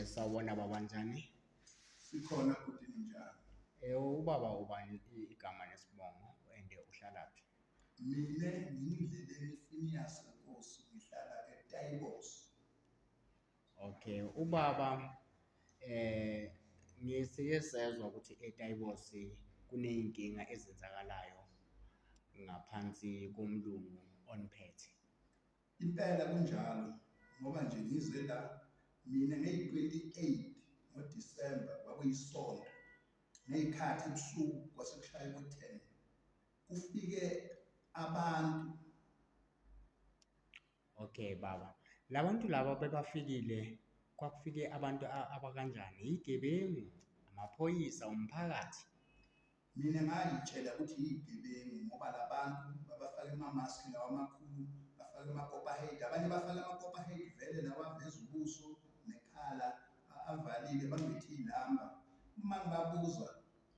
Sawubona baba, njani? Sikhona bhuti, ninjani? Ubaba ubani igama nesibongo and uhlalaphi? Mina nginguNdleleni Phineas Nkosi, ngihlala eTaibos. Okay, ubaba ngisike sezwa ukuthi eTaibos kuney'nkinga ezenzakalayo ngaphansi komlungu oniphethe. Impela kunjalo ngoba nje ngize la mina ngeyi-28 ngoDisemba, kwakuyisonto, ngey'khathi ebusuku kwasekushaya ko-10, kufike abantu. Okay baba, labantu laba bebafikile, kwakufike abantu abakanjani? Yigebengu, amaphoyisa, umphakathi? Mina ngayitshela ukuthi yigebengu ngoba la bantu babafake amamaski lawa amakhulu, bafake ama-copperhead, abanye bafake ama-copperhead vele lawa aveza ubuso nekhala, avalile, bambethe iy'lamba. Uma ngibabuza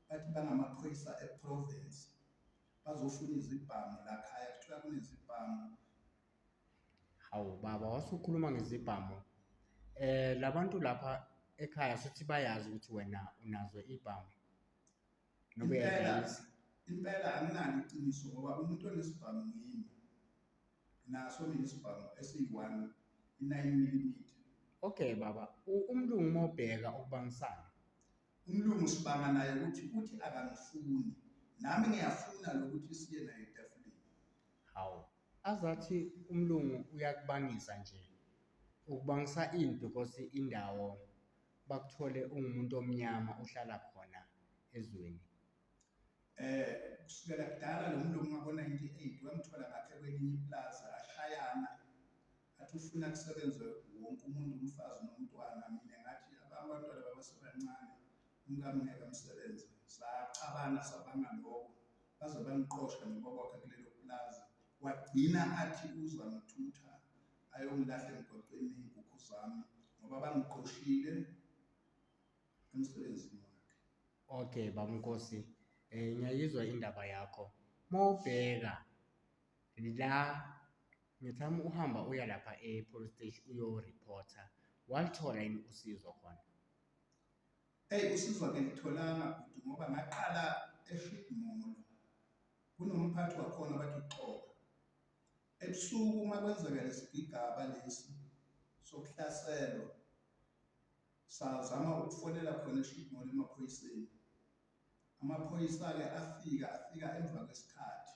bathi bangamaphoyisa e-province, bazofuna izibhamu la khaya, kuthiwa kunezibhamu. Hawu baba, wasukhuluma ngezibhamu. Labantu lapha ekhaya suthi bayazi ukuthi wena unazo ibhamu noba Impela, uyadayisa. impela anginalo iqiniso ngoba umuntu onesibhamu ngimi. Naso mina isibhamu esiyi-1, i-9 millimeter. Okay baba, umlungu uma ubheka ukubangisana. Umlungu sibanga naye ukuthi uthi akangifuni, nami ngiyafuna lokuthi siye naye etafuleni. Hawu, azathi umlungu uyakubangisa nje. Ukubangisa ini? Because indawo bakuthole ungumuntu omnyama uhlala khona ezweni. Kusukela kudala lo mlungu ngabo-98 wangithola ngakhe kwelinye iplaza, ashayana, athi ufuna kusebenze wonke umuntu, umfazi nomntwana. Mina ngathi abantwana babasebancane, umkami ngeke amsebenze. Saxabana, sabanga lokho, baze bangiqosha nobaba wakhe kulelo plaza. Wagcina athi uzangithutha ayongilahla emgwaqeni ney'nkukhu zami ngoba bangiqoshile emsebenzini wakhe. Okay baba Nkosi, ngiyayizwa indaba yakho. Mawubheka la ngithama uhamba uya lapha e-police station uyo-report-a, walithola yini usizo khona? Eyi, usizo angilitholanga bhuti ngoba ngaqala eShidmolo, kunomphathi wakhona bathi uXoka. Ebusuku uma kwenzeka lesigigaba lesi sokuhlaselwa, sazama ukufonela khona eShidmolo emaphoyiseni. Amaphoyisa-ke afika, afika emva kwesikhathi.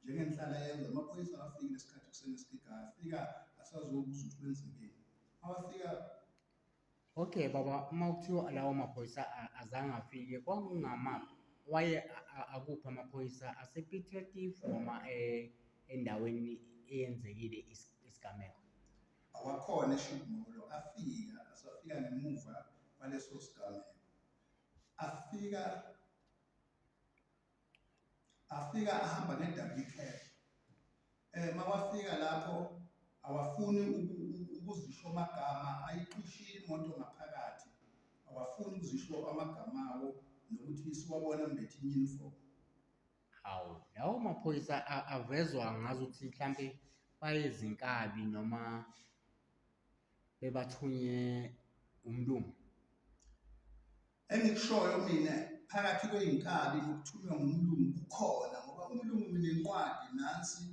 Njengenhlala yenza, amaphoyisa awafiki lesikhathi kusenesigigaba, afika asazobuza ukuthi kwenzekeni. Awafika. Okay baba, uma kuthiwa lawo maphoyisa azange afike, kwakungamaphi? Waye akuphi amaphoyisa, ase-Piet Retief noma endaweni eyenzekile isigameko? Awakhona eShidmolo, afika asafika ngemuva kwaleso sigameko. Afika ahamba nge-double cab. Mawafika lapho awafuni ukuzisho amagama, ayiqishile imoto ngaphakathi, awafuni ukuzisho amagama awo nokuthi siwabona mbethe i-uniform. Hawu, lawo maphoyisa avezwa ngazuthi mhlampe bayezinkabi noma bebathunye umlungu. Engikushoyo mina phakathi kwey'nkabi nokuthunywa ngumlungu kukhona, ngoba umlungu mina incwadi nansi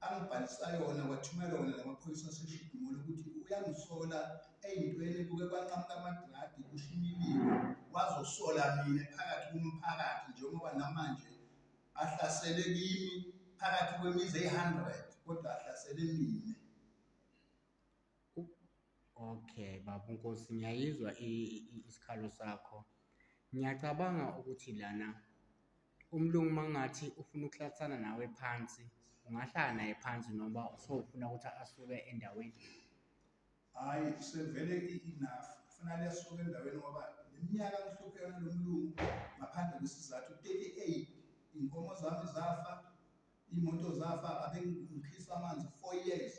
angibhalisa yona, wathumela wona lamaphoyisa aseShidimolo ukuthi uyangisola ey'ntweni, kuke kwanqamuka amadradi, kusho imililo, wazosola mina phakathi komphakathi njengoba namanje ahlasele kimi phakathi kwemizi eyi-100, kodwa ahlasele mina. Okay, baba uNkosi, ngiyayizwa isikhalo sakho. Ngiyacabanga ukuthi lana umlungu uma ngathi ufuna ukuhlalisana nawe phansi, ungahlala naye phansi noma sowufuna ukuthi asuke endaweni? Hhayi, sevele i-enough, kufanele asuke endaweni ngoba le minyaka ngihlupheka nalo mlungu ngaphandle kwesizathu, 38, iy'nkomo zami zafa, iy'moto zafa, abengikhisa amanzi 4 years.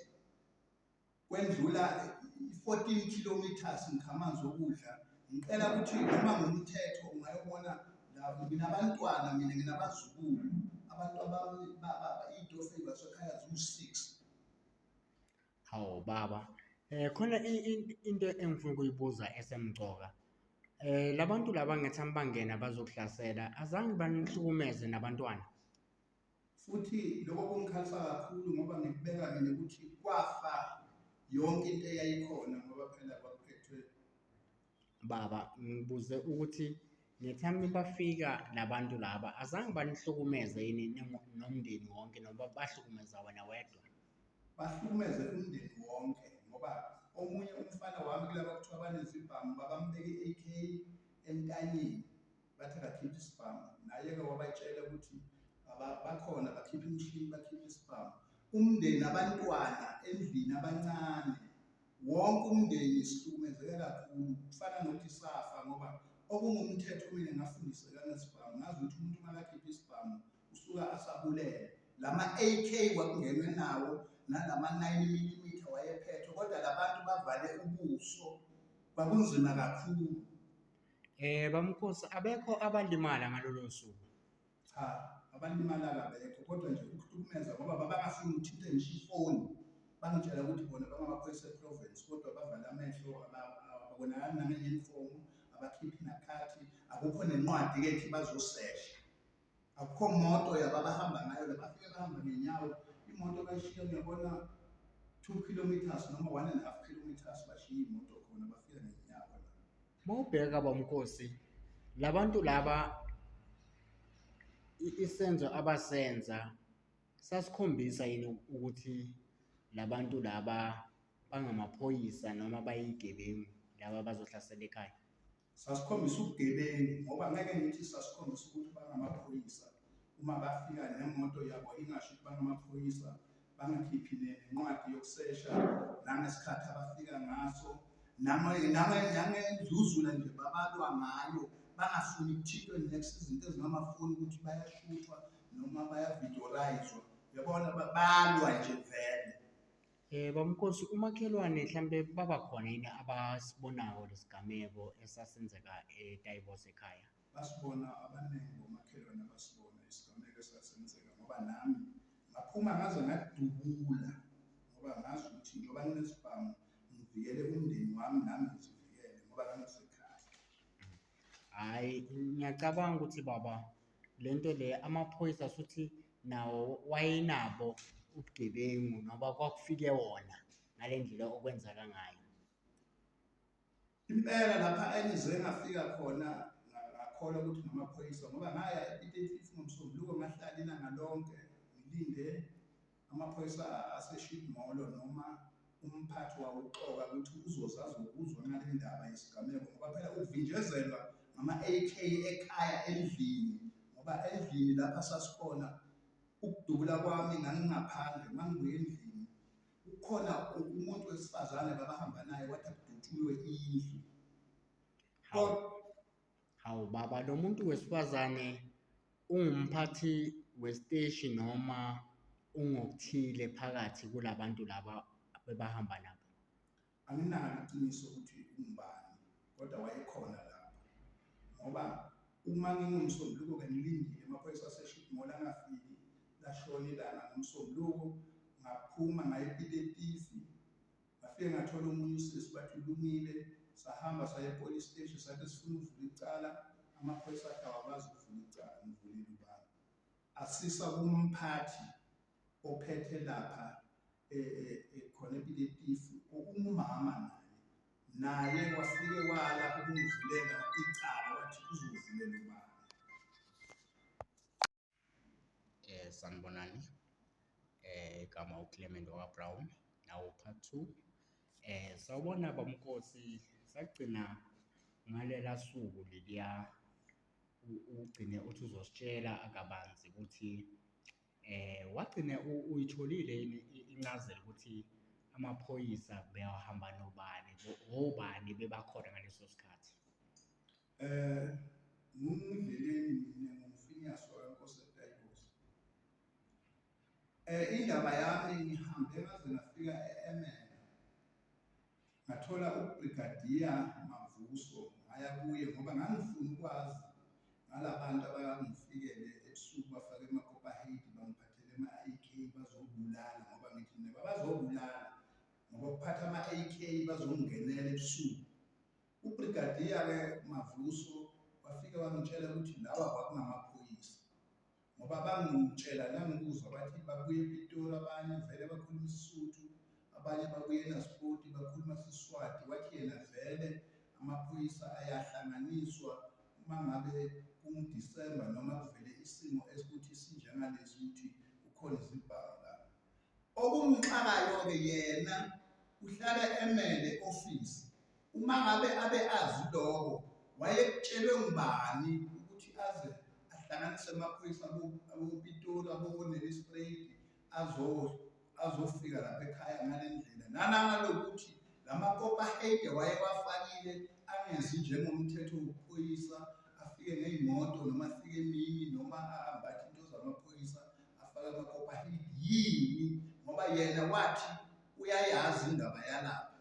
Kwendlula i-14 kilometers ngikha amanzi okudla. Ngicela ukuthi noma ngumthetho ungayobona la, nginabantwana mina, nginabazukulu, abantu abami iy'tofu basekhaya ziwu-6. Hawu baba, Khona into engifuna ukuyibuza esemcoka. La bantu laba ngethami bangena bazokuhlasela, azange banihlukumeze nabantwana? Futhi lokho kungikhalisa kakhulu ngoba ngikubeka mina ukuthi kwafa yonke into eyayikhona ngoba phela kwakuphethwe. Baba, ngibuze ukuthi ngethami bafika labantu laba, azange banihlukumeze yini nomndeni wonke noma bahlukumeza wena wedwa? Bahlukumeze umndeni wonke ngoba omunye umfana wami kulaba kuthiwa banezibhamu babambeka i-AK entanyeni, bathi akakhiphe isibhamu. Naye-ke wabatshela ukuthi bakhona bakhiphe imishini, bakhiphe isibhamu. Umndeni, abantwana endlini abancane, wonke umndeni sihlukumezeke kakhulu. Kufana nokuthi safa ngoba okungumthetho mina ngafundiseka ngesibhamu, ngazi ukuthi umuntu uma akakhiphe isibhamu usuka asabulele. Lama-AK kwakungenwe nawo nalama 9 mm wayephethwe, kodwa labantu bavale ubuso, kwakunzima kakhulu. Bamkhosi, abekho abalimala ngalolo suku? Cha, abalimala abekho, kodwa nje ukuhlukumeza ngoba babangafuni ukuthinte ngisho ifoni. Bangitshela ukuthi bona bangamaphoyisa e-province, kodwa bavale amehlo, ababonakali nange-uniform, abakhiphi nakhathi, akukho nencwadi-ke ethi bazosesha. Akukho moto yabo abahamba ngayo, bafike bahamba ngenyawo. Imoto bayishiya ngiyabona 2 kilometers noma 1.5 kilometers, bashiya imoto khona, bafika ngenyawo la. Mawubheka Bamkhosi, labantu laba isenzo abasenza sasikhombisa yini ukuthi labantu laba bangamaphoyisa noma bayigebengu laba abazohlasela ekhaya? Sasikhombisa ubugebengu ngoba ngeke ngithi sasikhombisa ukuthi bangamaphoyisa uma bafika nemoto yabo ingasho ukuthi bangamaphoyisa, bangakhiphi nencwadi yokusesha nangesikhathi abafika ngaso, nangendluzula nje babalwa ngayo, bangafuni kuthintwe next izinto ezingamafoni ukuthi bayashuthwa noma bayavidiyorayizwa. Uyabona, balwa nje vele. Bamkhosi, umakhelwane mhlampe baba khona yini abasibonayo lesigameko esasenzeka eTaibos ekhaya? Basibona abaningi bomakhelwane, abasibona isigameko esasenzeka ngoba nami ngaphuma ngaze ngadubula ngoba ngazi ukuthi njengoba nginesibhamu ngivikele umndeni wami, nami ngizivikele ngoba ngangisekhaya. Hhayi, ngiyacabanga ukuthi baba lento le amaphoyisa suthi nawo wayenabo ubugebengu noma kwakufike wona ngale ndlela okwenzeka ngayo. Impela lapha engize ngafika khona ngakholwa ukuthi ngamaphoyisa ngoba ngaya ePiet ngoMsombuluko, ngahlala ilanga lonke ngilinde amaphoyisa aseSheepmoor noma umphathi wawo uXoka ukuthi uzoze azokuzwa ngale ndaba yesigameko, ngoba phela ukuvinjezelwa ngama-AK ekhaya endlini, ngoba endlini lapha sasikhona ukudubula kwami ngangingaphandle. Uma ngibuya endlini kukhona umuntu wesifazane babahamba naye, wathi akudutshulwe indlu. Hawu, hawu baba, lo muntu wesifazane ungumphathi wesiteshi noma ungokuthile phakathi kulabantu laba abebahamba nabo? Anginalo iqiniso ukuthi ungubani, kodwa wayekhona lapha ngoba uma nginguMsombuluko-ke ngilindile amaphoyisa aseSheepmoor angafiki, lashona ilanga ngoMsombuluko, ngaphuma ngaya ePiet Retief, ngafike ngathola omunye usisi bathi ulungile, sahamba saya e-police station, sathi sifuna ukuvula icala. Amaphoyisa athi awakwazi ukuvula icala, ngivulele ubani? Asisa kumphathi ophethe lapha khona ePiet Retief, ungumama naye, naye wafike wala ukungivulela icala, wathi uzovulela ubani. Sanibonani, igama uClement wakwa-Brown, nawo part 2. Sawubona Bamkhosi, sagcina ngalela suku leliya ugcine uthi uzositshela kabanzi ukuthi wagcine uyitholile yini incazelo ukuthi amaphoyisa bewahamba nobani, obani bebakhona ngaleso sikhathi? Ngumndleleni mina nguMfinyasi wakaNkosi eTaibos. Indaba yami ngihambe ngaze ngafika e-Emela, ngathola uBrigadier Mavuso, ngaya kuye ngoba ngangifuna ukwazi ngalabantu abangifikele ebusuku bafake emakopa-head bangiphathele ama-AK bazobulala, ngoba ngithi mina babazobulala ngoba Ngoba kuphatha ama-AK bazongingenela ebusuku. UBrigadier-ke Mavuso wafike wangitshela ukuthi lawa kwakungamaphoyisa ngoba bangitshela nangikuzwa bathi babuye ePitoli, abanye vele bakhuluma isiSuthu, abanye babuye eNaspoti bakhuluma siSwati. Wathi yena vele amaphoyisa ayahlanganiswa uma ngabe kunguDisemba noma kuvele isimo esikuthi sinjengalesi ukuthi kukhona izibhamu la. Okumxakayo-ke yena uhlala emele ofisi. Uma ngabe abe azi lokho, wayekutshelwe ngubani ukuthi aze ahlanganise amaphoyisa aboPitoli, abo-Nelspruit azofika lapha ekhaya ngale ndlela. Nanangalokuthi la makopahede wayewafakile angenzi njengomthetho wobuphoyisa, afike ngey'moto noma afike emini noma ambathe into zamaphoyisa afake amakopahede yini? Ngoba yena wathi uyayazi indaba yalapha,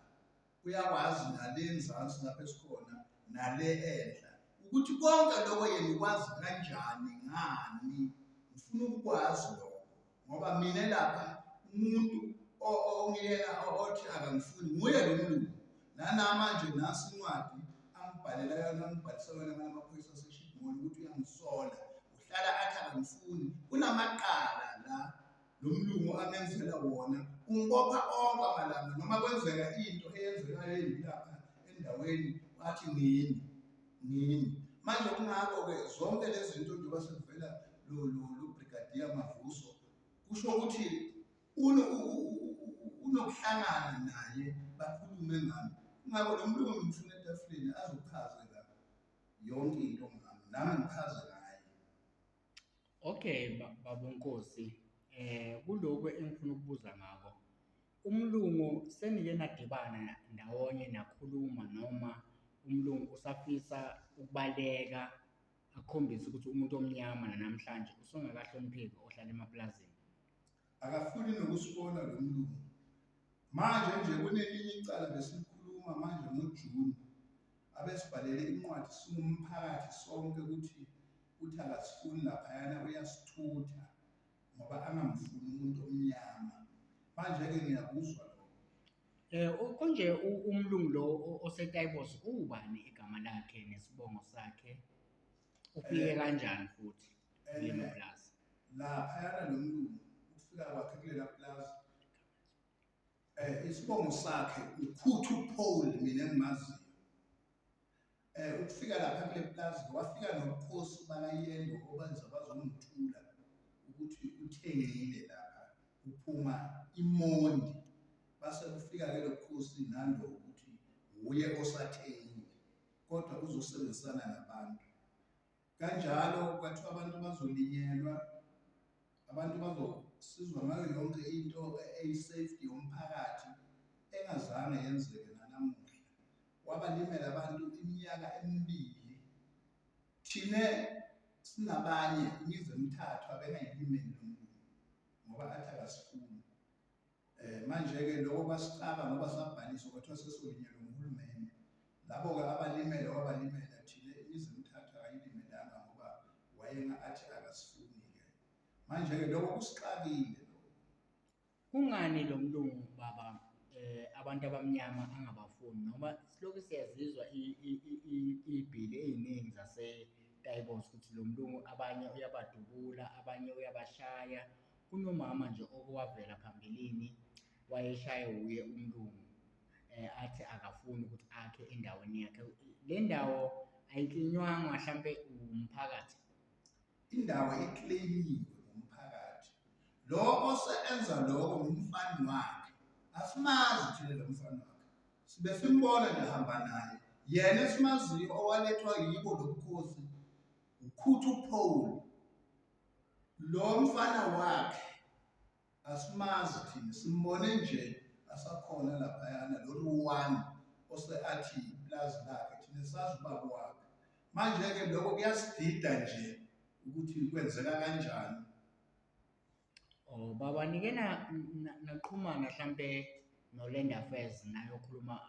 uyakwazi nale nzansi lapho esikhona nale enhla, ukuthi konke lokho yena ukwazi kanjani ngani. Ngifuna ukukwazi lokho ngoba mina lapha umuntu ongiyena othi akangifuni nguye lo mlungu. Nanamanje nasi incwadi angibhalela yona, angibhalisa yona ngamaphoyisa aseShibhoni ukuthi uyangisola, uhlala athi akangifuni. Kunamaqala la lo mlungu amenzela wona, ungibopha onke amalanga noma kwenzeka into eyenzekayo embi lapha endaweni wathi ngimi ngimi. Manje kungakho-ke zonke lezi zinto njengoba sekuvela lo Brigadier Mavuso, kusho ukuthi unokuhlangana naye bakhulume ngami. Kungakho lo mlungu ngimfuna etafuleni azochazela yonke into ngami, nami ngichaze ngaye. Okay, babuNkosi, kulokhu engifuna ukubuza ngako, umlungu senike nadibana ndawonye nakhuluma noma umlungu usafisa ukubaleka akhombise ukuthi umuntu omnyama nanamhlanje usungakahlonipheki ohlala emapulazini? Akafuni nokusibona lo mlungu. Manje nje kunelinye icala besilikhuluma manje ngoJuni, abesibhalele incwadi singumphakathi sonke ukuthi uthi akasifuni laphayana, uyasithutha ngoba angamfuni umuntu omnyama. Manje-ke ngiyakuzwa lokho. Konje umlungu lo oseTaibos uwubani igama lakhe nesibongo sakhe? Ufike kanjani futhi kulelo pulazi? Laphayana lo mlungu ukufika kwakhe kulela pulazi, isibongo sakhe uKhuthu Paul, mina engimaziyo. Ukufika lapha kule pulazi wafika nobukhosi bakaYendo obenza bazomthula ukuthi uthengile lapha kuphuma iMondi, base kufika-ke lo bukhosi nando ukuthi wuye osathengile kodwa uzosebenzisana nabantu. Kanjalo kwathiwa abantu bazolinyelwa, abantu bazosizwa ngayo yonke into eyi-safety yomphakathi engazange yenzeke nanamuhla. Wabalimela abantu iminyaka emibili. Thina sinabanye imizi emithathu abengayilimeli lo mlungu ngoba athi akasifuni. Manje-ke lokho kwasixaka ngoba sabhaliswa kwathiwa sesolinyelwa nguhulumeni. Labo-ke abalimele wabalimela, thina imizi emithathu akayilimelanga ngoba wayenga athi akasifuni-ke. Manje-ke lokho kusixakile lokho. Kungani lo mlungu baba abantu abamnyama angabafuni noma silokhu siyazizwa iy'bhili ey'ningi zaseTaibos ukuthi lo mlungu abanye uyabadubula, abanye uyabashaya. Kunomama nje okowavela phambilini wayeshaywe wuye umlungu athi akafuni ukuthi akhe endaweni yakhe. Le ndawo ayiklinywanga hlampe umphakathi? Indawo iklinyiwe ngumphakathi. Lo ose enza lokho ngumfani wakhe. Asimazi thina lo mfana wakhe. Sibe simbona nje hamba naye. Yena esimaziyo owalethwa yibo lobukhosi uKhuthu Paul. Lo mfana wakhe asimazi thina, simbone nje asakhona laphayana lo Ruwani ose athi ipulazi lakhe, thina sazi ubaba wakhe. Manje-ke lokho kuyasidida nje ukuthi kwenzeka kanjani. Oh, baba nike naxhumana hlampe no-Land Affairs nayokhuluma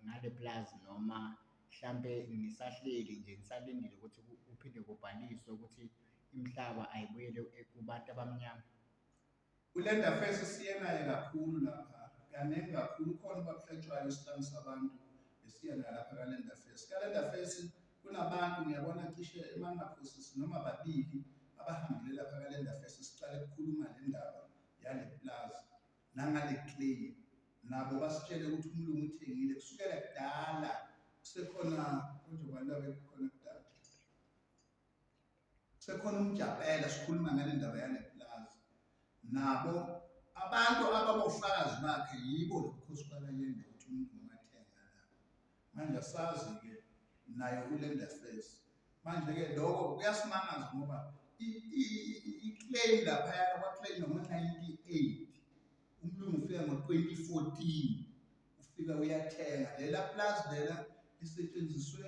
ngale pulazi noma hlampe nisahleli nje nisalindile ukuthi kuphinde kubhaliswe ukuthi imihlaba ayibuyele kubantu abamnyama? ULand Affairs siye naye kakhulu lapha Kaningi kakhulu khona uBab'Hlatshwayo isihlangu sabantu besiya nalapha kaLand Affairs. KaLand Affairs kunabantu ngiyabona cishe emangaphosisi noma babili abahambile lapha kaLand Affairs siqale ukukhuluma le ndaba yale plaza nangale claim. Nabo basitshele ukuthi umlungu uthengile kusukela kudala kusekhona konje ubani abekhona kudala. Kusekhona umjapela sikhuluma ngale ndaba yale plaza. Nabo abantu ababofakazi bakhe yibo lobukhosi bakaYende ukuthi umlungu wathenga la. Manje asazi-ke naye uLand Affairs. Manje-ke lokho kuyasimangaza ngoba i-claim laphayana kwa-claim ngo-98 umlungu ufika ngo-2014 ufika uyathenga lela plaza lela lisetshenziswe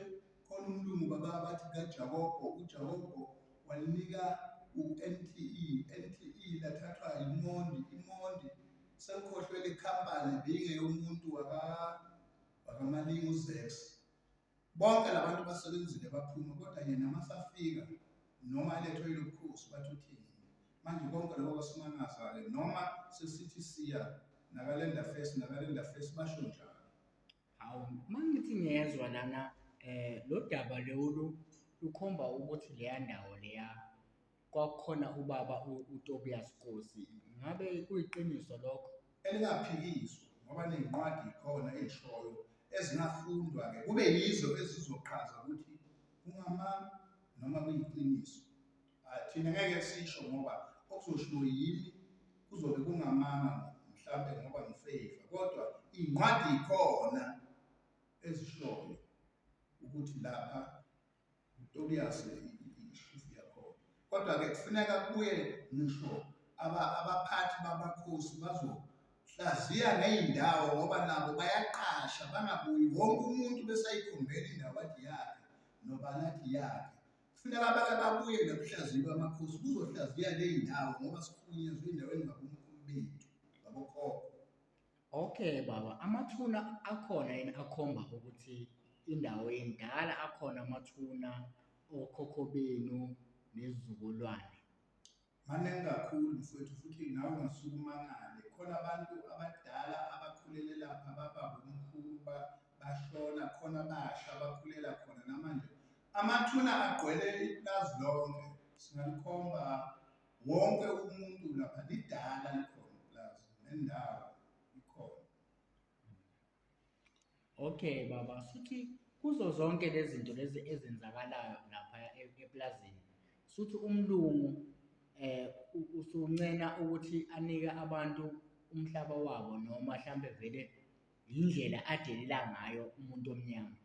khona umlungu baba bathi kaJakobo uJakobo walinika u-NTE NTE lathathwa iMondi iMondi sengikhohlwe le company beyingeyomuntu wakaMalinga uZex. Bonke labantu basebenzile baphuma kodwa yena masafika noma alethwe yilobukhosi bathi uthengile. Manje konke lokho kwasimangaza-ke noma sesithi siya nakaLand Affairs nakaLand Affairs basho njalo. Hawu, uma ngithi ngiyezwa lana lo daba lolu lukhomba ukuthi leya ndawo leya kwakukhona ubaba uTobias Nkosi. Ngabe kuyiqiniso lokho? Elingaphikiswa ngoba ney'nqwadi khona ey'shoyo ezingafundwa-ke kube yizo ezizoqhaza ukuthi kungamanga noma kuyiqiniso. Thina ngeke sisho ngoba okuzoshiwo yimi kuzobe kungamanga mhlambe ngoba ngifeva kodwa iy'nqwadi khona ezishoyo ukuthi lapha uTobias ishifu yakhona. Kodwa-ke kufuneka kubuye ngisho abaphathi bamakhosi bazohlaziya ngey'ndawo ngoba nabo bayaqasha bangabuyi wonke umuntu besayikhombela indawo athi yakhe nobani athi yakhe. Kufuneka bake babuye nokuhlaziya kwamakhosi kuzohlaziya ley'ndawo ngoba sihlukunyezwe ey'ndaweni ngabomkhulu bethu ngabokhokho. Okay baba, amathuna akhona yini akhomba ukuthi indawo indala akhona amathuna okhokho benu nezizukulwane? Maningi kakhulu mfowethu futhi nawe ungasuke umangale. Khona abantu abadala abakhulele lapha bababa omkhulu bashona, khona abasha abakhulela khona namanje. Amathuna agcwele ipulazi lonke, singalikhomba wonke umuntu lapha lidala likhona ipulazi nendawo ikhona. Okay baba, suthi kuzo zonke lezi zinto lezi ezenzakalayo lapha eplazini, suthi umlungu usuncena ukuthi anike abantu umhlaba wabo noma hlampe vele indlela adelela ngayo umuntu omnyama.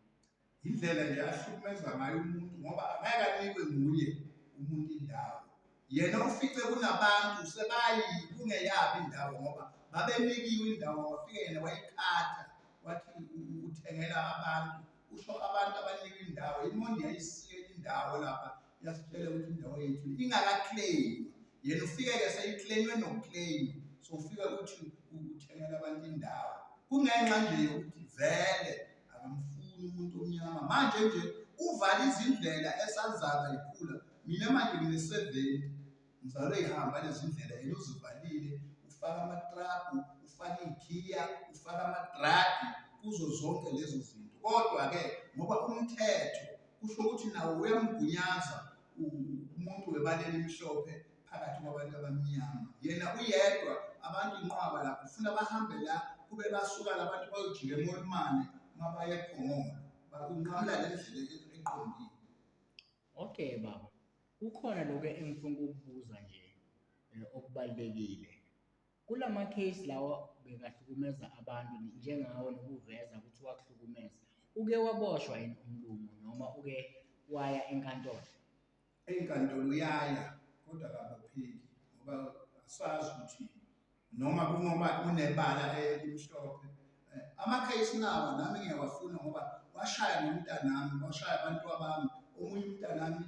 Indlela nje ahlukumeza ngayo umuntu ngoba angeke anikwe nguye umuntu indawo. Yena ufice kunabantu sebayi kungeyabo indawo ngoba babenikiwe indawo wafike yena wayikhatha wathi uthengela abantu usho abantu abanikwe indawo. IMondi yayisikela indawo lapha yasitshela ukuthi indawo yethu ingakaclaim. Yena ufike-ke seyiclainywe nokuclaim, so ufike uthi uthengela abantu indawo kungenxa nje yokuthi vele akamfuni umuntu omnyama. Manje nje uvala izindlela esazalwa yikhula. Mina manje ngine-70 ngizalwe ihamba lezi ndlela yena uzivalile, ufaka amatrabhu, ufaka iy'khiya, ufaka amadradi kuzo zonke lezo zinto. Kodwa-ke ngoba umthetho kusho ukuthi nawo uyamgunyaza umuntu webala elimhlophe phakathi kwabantu abamnyama. Yena uyedwa abantu inqwaba lapho ufuna bahambe la kube basuka labantu bayojika eMolimane mabaye ePhongolo, unqamula le ndlela eqondile. Okay baba, kukhona lokhu engifuna ukukubuza nje okubalulekile. Kulama case lawa bekahlukumeza abantu njengawe nokuveza ukuthi wakuhlukumeza, uke waboshwa yini umlungu noma uke waya enkantolo? Enkantolo uyaya kodwa akabopheki ngoba asazi ukuthi noma kungoba unebala elimhlophe. Ama-case nawa nami ngiyawafuna ngoba washaya nomntanami, washaya abantu abami. Omunye umntanami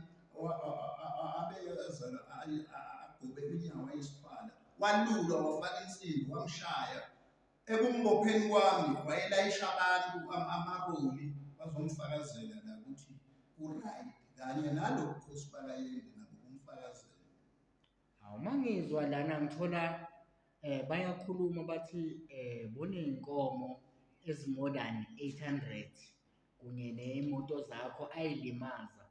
abe ezalwa agobe unyawo wayisikhwala, walulwa wafaka insimbi wamshaya. Ekumbopheni kwami wayelayisha abantu amaroli bazomfakazela la ukuthi u-right kanye nalobu bukhosi bakaYende nabo bumfakazela. Hawu, uma ngizwa lana ngithola Bayakhuluma bathi boney'nkomo ezi-more than 800 kunye ney'moto zakho ay'limaza.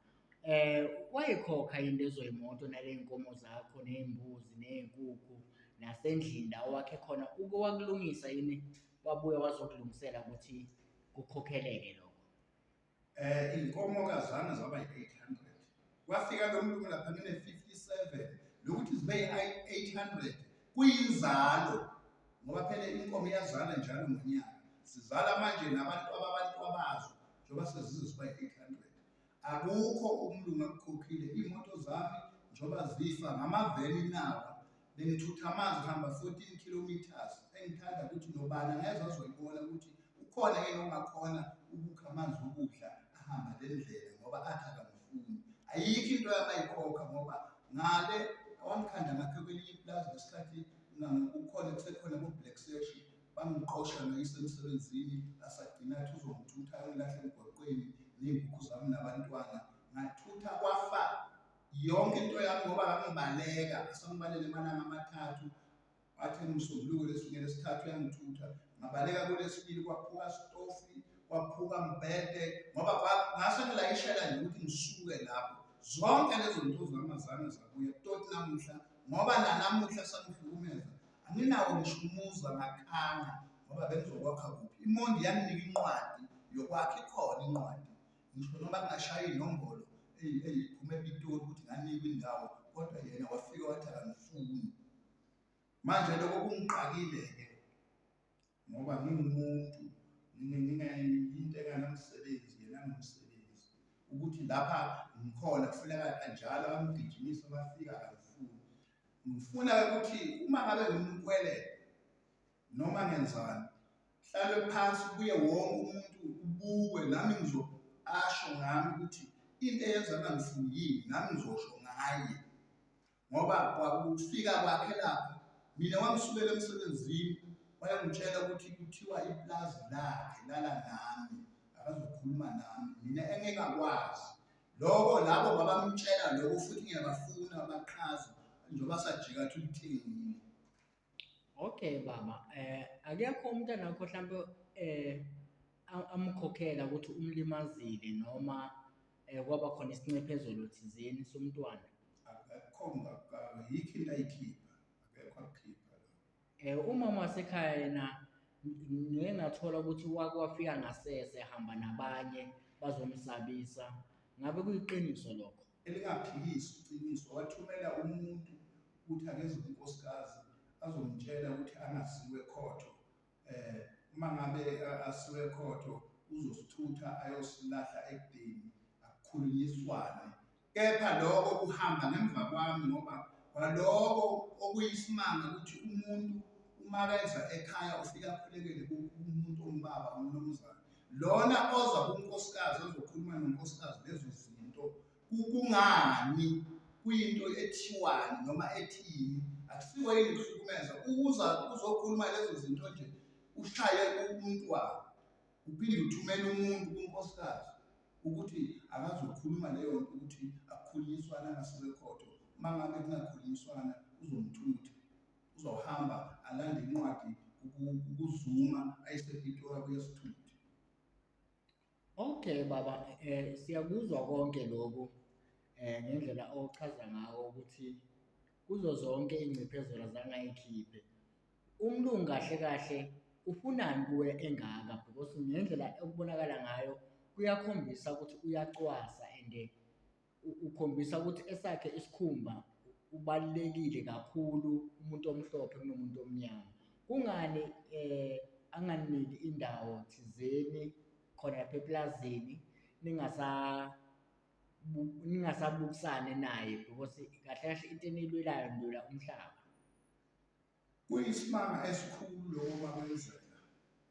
Wayikhokha yini lezo y'moto naley'nkomo zakho, ney'mbuzi, ney'nkukhu, nasendlini la owakhe khona? Uke wakulungisa yini, wabuya wazokulungisela ukuthi kukhokheleke lokho? Iy'nkomo kazange zaba yi-800. Kwafika lo mlungu lapha ngine-57 lokuthi zibe yi-800 kuyinzalo ngoba phela inkomo iyazala njalo ngonyaka. Sizala manje nabantu ababantu abazo njengoba sezize ziba yi-800. Akukho umlungu akukhokhile. Iy'moto zami njengoba zifa ngamaveni nawa bengithutha amanzi ngihamba 14 kilometers engithanda ukuthi nobani angeze azoyibona ukuthi ukhona yini ongakhona ukukha amanzi okudla ahamba le ndlela ngoba athi akamfuni. Ayikho into yamayikhokha ngoba ngale wangikhanda ngakhe kwelinye ipulazi ngesikhathi kukhona kusekhona bo-Black Sash bangiqosha ngayise emsebenzini asagcina athi uzongithutha angilahle emgwaqweni ney'nkukhu zami nabantwana. Ngathutha kwafa yonke into yami ngoba ngangibaleka asangibalele amalanga amathathu wathi ngomsombuluko lesithathu uyangithutha ngabaleka kulesibili kwaphuka stofi kwaphuka mbhede ngoba ngase ngilayishela nje ukuthi ngisuke lapho. Zonke lezo nto zami azange zabuya toti namuhla ngoba nanamuhla sangihlukumeza anginawo ngisho umuzi angakhanga ngoba bengizokwakha kuphi. Imondi yanginika incwadi yokwakha, ikhona incwadi ngisho noma ngingashaya iy'nombolo ey'phuma ePitoli ukuthi nganikwa indawo kodwa yena wafika wathi akangifuni. Manje lokho kungiqakile-ke ngoba ngingumuntu into enganamsebenzi yena angumsebenzi ukuthi lapha ngikhona kufuneka kanjalo amgijimise bafika akangifuni. Ngifuna-ke ukuthi uma ngabe ngimkweleta noma ngenzani hlalwe phansi kuye wonke umuntu ubukwe nami ngizo asho ngami ukuthi into eyenza ngangifuni yini nami ngizosho ngaye ngoba kwakufika kwakhe lapha mina wangisukela emsebenzini wayengitshela ukuthi kuthiwa iplazi lakhe lala nami akazokhuluma nami mina engingakwazi lokho labo babamtshela lokho futhi ngiyabafuna baqhaza njengoba sajika athi ulithengile. Okay baba, akekho umntanakho hlampe amkhokhela ukuthi umlimazile noma kwaba khona isincephezelo thizeni somntwana? Akukho, ayikho into ayikhipha, akekho akukhipha lokho. Umama wasekhaya yena ngike ngathola ukuthi wake wafika ngasese ehamba nabanye bazomsabisa. Ngabe kuyiqiniso lokho? Elingaphikisi iqiniso, wathumela umuntu ukuthi akeze kunkosikazi azomtshela ukuthi angasiwe ekhotho. Uma ngabe asiwe ekhotho uzosithutha ayosilahla ekudeni, akukhulunyiswane. Kepha lokho kuhamba ngemva kwami ngoba kwaloko okuyisimanga ukuthi umuntu uma keza ekhaya ufika akhulekele kumuntu ongubaba umnumzane. Lona oza kunkosikazi ozokhuluma nonkosikazi lezo zinto kungani kuyinto ethiwani noma ethini, akusiwo yini ukuhlukumeza uza uzokhuluma lezo zinto nje ushaye umuntu wakho uphinde uthumele umuntu kunkosikazi ukuthi akazokhuluma leyo nto ukuthi akukhulunyiswana angasiwe ekhotho. Uma ngabe kungakhulunyiswana uzomthutha uzohamba alande incwadi kuZuma ayise ePitori abuye asithuthe. Okay baba, siyakuzwa konke lokhu ngendlela ochaza ngawo ukuthi kuzo zonke iy'ngcephezelo azange ayikhiphe. Umlungu kahle kahle ufunani kuwe engaka because ngendlela okubonakala ngayo kuyakhombisa ukuthi uyacwasa and ukhombisa ukuthi esakhe isikhumba ubalulekile kakhulu umuntu omhlophe kunomuntu omnyama. Kungani anganiki indawo thizeni khona lapha eplazini ningasabukisani naye because kahle kahle into eniyilwelayo nilwela umhlaba? Kuyisimanga esikhulu lokho makwenzeka.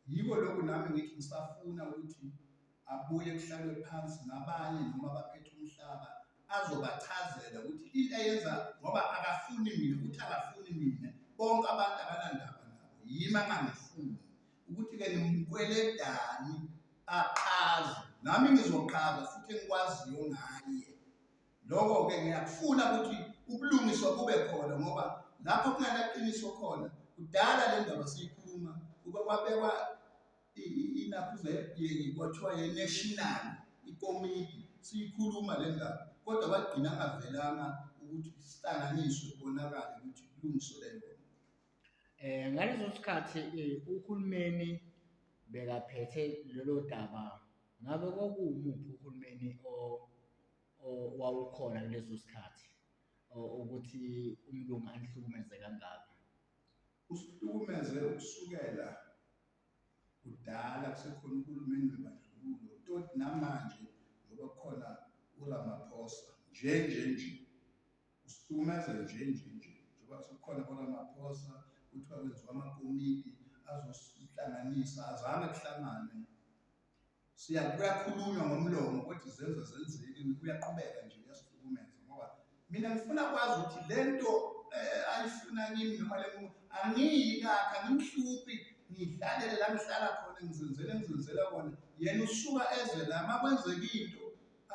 Yiko lokhu nami ngithi ngisafuna ukuthi abuye kuhlalwe phansi nabanye noma abaphethe umhlaba azobachazela ukuthi into eyenza ngoba akafuni mina ukuthi akafuni mina bonke abantu akanandaba nabo yimi angangifuni ukuthi-ke nimkweledani aqhaze nami ngizoqhaza futhi engikwaziyo ngaye. Lokho-ke ngiyakufuna ukuthi ubulungiswa bube khona ngoba lapho kunganaqiniso khona Kudala le ndaba siyikhuluma, kuke kwabekwa inakhuze kwathiwa ye-national ikomidi, siyikhuluma le ndaba, kodwa bagcina ngavelanga ukuthi sihlanganiswe kubonakale ukuthi kulungiswe le nto. Ngaleso sikhathi uhulumeni bekaphethe lolo daba, ngabe kwakuwumuphi uhulumeni owawukhona kuleso sikhathi ukuthi umlungu anihlukumeze kangaka? Usihlukumeze ukusukela kudala kusekhona uhulumeni webandlululo, toti namanje ngoba kukhona uRamaphosa nje nje nje usihlukumeza nje nje nje njengoba sekukhona uRamaphosa, kuthiwa kwenziwa amakomiti azosihlanganisa, azange kuhlangane. Kuyakhulunywa ngomlomo kodwa izenzo zenzeki, uyaqhubeka nje uyasihlukumeza. Ngoba mina ngifuna kwazi ukuthi le nto ayifuna kimi noma le angiyi kakhe, angimhluphi, ngihlalele la ngihlala khona, ngizenzele ngizenzela kona. Yena usuka eze la, uma kwenzeka into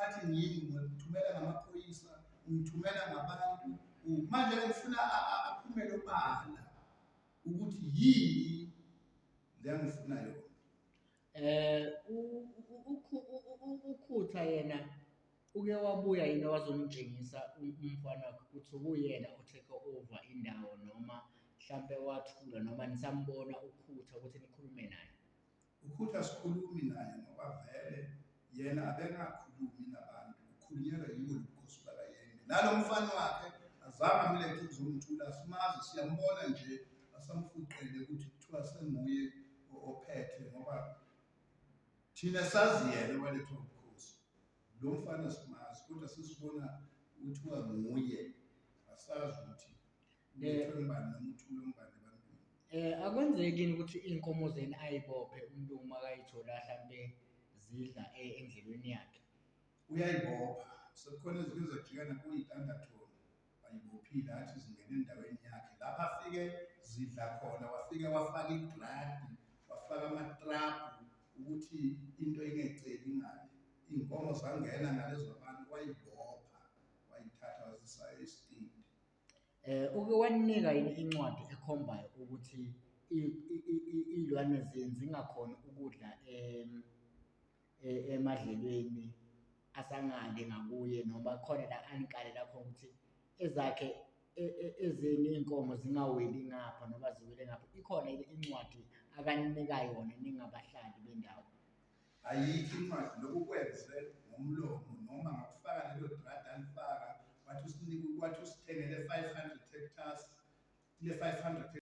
athi ngimi, ngithumela ngamaphoyisa, ngithumela ngabantu. Manje ngifuna aphumele obala ukuthi yini le angifuna yona. Ukhutha yena uke wabuya yini wazomtshengisa umfana wakhe ukuthi kuyena o-take over indawo, noma mhlampe wathula, noma nisambona ukhutha ukuthi nikhulume naye? Ukhutha sikhulumi naye ngoba vele yena abengakhulumi nabantu, ukhulunyelwa yibo lobukhosi bakayena. Nalo mfana wakhe azange amlethe ukuzomthula, asimazi, siyambona nje asamfuqele ukuthi kuthiwa senguye ophethe, ngoba thina sazi yena walethwa ubukhosi. Lo mfana simazi, kodwa sesibona kuthiwa nguye, asazi ukuthi ulethwe ngubani noma uthulwe ngubani ebantwini. Akwenzeki yini ukuthi iy'nkomo zenu ayibophe umlungu makayithola hlampe zidla endleleni yakhe? Uyayibopha, sekukhona ezike zajika nakuyintandatholo, ayibophile athi zingene endaweni yakhe. Lapha afike zidla khona, wafike wafaka igradi, wafaka amatrabhu ukuthi into ingeceli ngale. Iy'nkomo zangena ngalezo bantu, wayibopha, wayithatha wazisa esitini. Uke waninika yini incwadi ekhombayo ukuthi iy'lwane zenu zingakhoni ukudla emadlelweni asangale ngakuye, noma khona la anikalela khona ukuthi ezakhe ezenu iy'nkomo zingaweli ngapha noma ziwele ngapha? Ikhona yini incwadi akaninika yona ningabahlali bendawo? Ayikho incwadi, lokhu kwenze ngomlomo noma ngokufaka lelo dradi alifaka, wathi usinike, wathi usithengele 500 hectares. Kule 500